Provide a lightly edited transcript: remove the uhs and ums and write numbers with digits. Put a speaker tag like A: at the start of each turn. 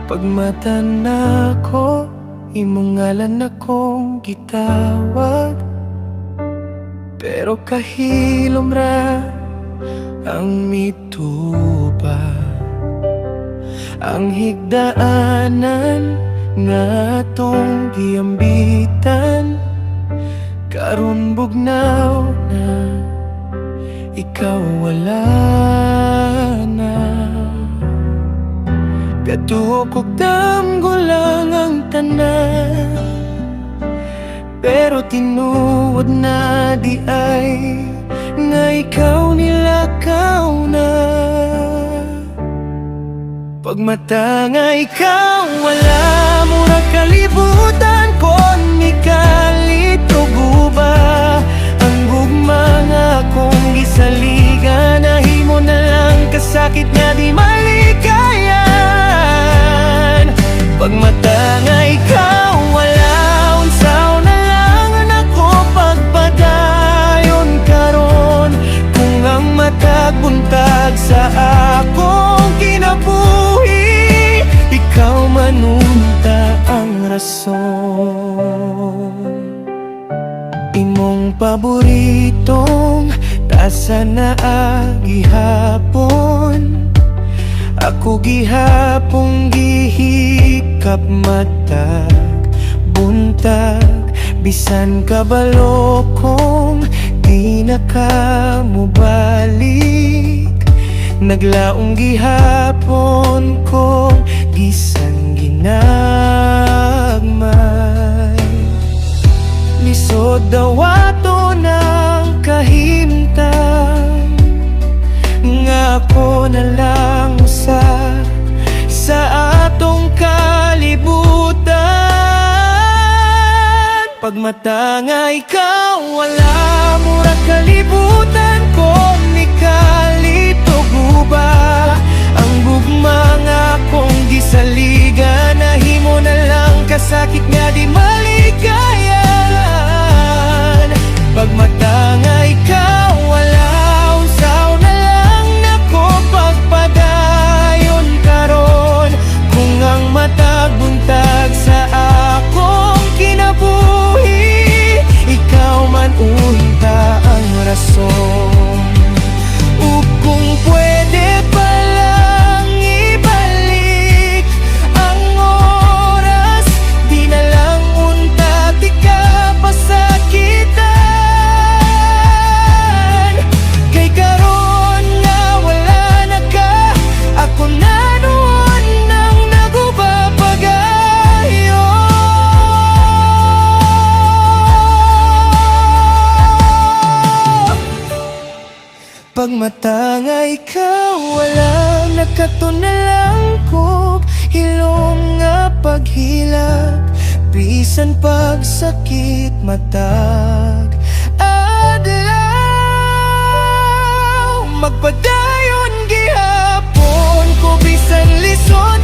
A: Pagmata nako, imong ngalan akong gitawag, pero kahilom ra ang mitubag. Ang higdaanan nga atong giambitan, karon bugnaw na, ikaw wala na. Gatuo kog damgo lang ang tanan, pero tinuod na diay nga ikaw nilakaw na. Pagmata nga ikaw wala, murag kalibutan ko mikalito guba. Ang gugma nga akong gisaligan, nahimo na lang kasakit nga di malikayan. Pagmata nga ikaw wala, unsaon na lang nako pagpadayon karon, kung ang matag buntag sa akong kinabuhi, ikaw man unta ang rason? Imong paboritong tasa na gihapon, ako gihapong gihikap matag buntag, bisan kabalo kong di na ka mobalik. Naglaom gihapon kong gisan ginagmay. Lisod daw ato ng kahimtang nga ako na lang usa sa atong kalibutan. Pagmata nga ikaw wala, murag kalibutan ko mikalito guba. Ang gugma nga akong gisaligan, nahimo na lang kasakit nga di malikayan. Pagmata nga ikaw wala, unsaon na lang nako pagpadayon karon, kung ang matag buntag sa akong kinabuhi, ikaw man unta ang rason? Ug kung pwede pa lang ibalik ang oras, di na lang unta tika pasakitan. Kay karon nga wala na ka, ako na nuon ang naguba pagayon. Pagmata nga ikaw wala, nakato na lang kog hilom nga paghilak, bisan pagsakit matag adlaw. Magpadayon gihapon ko bisan lisod.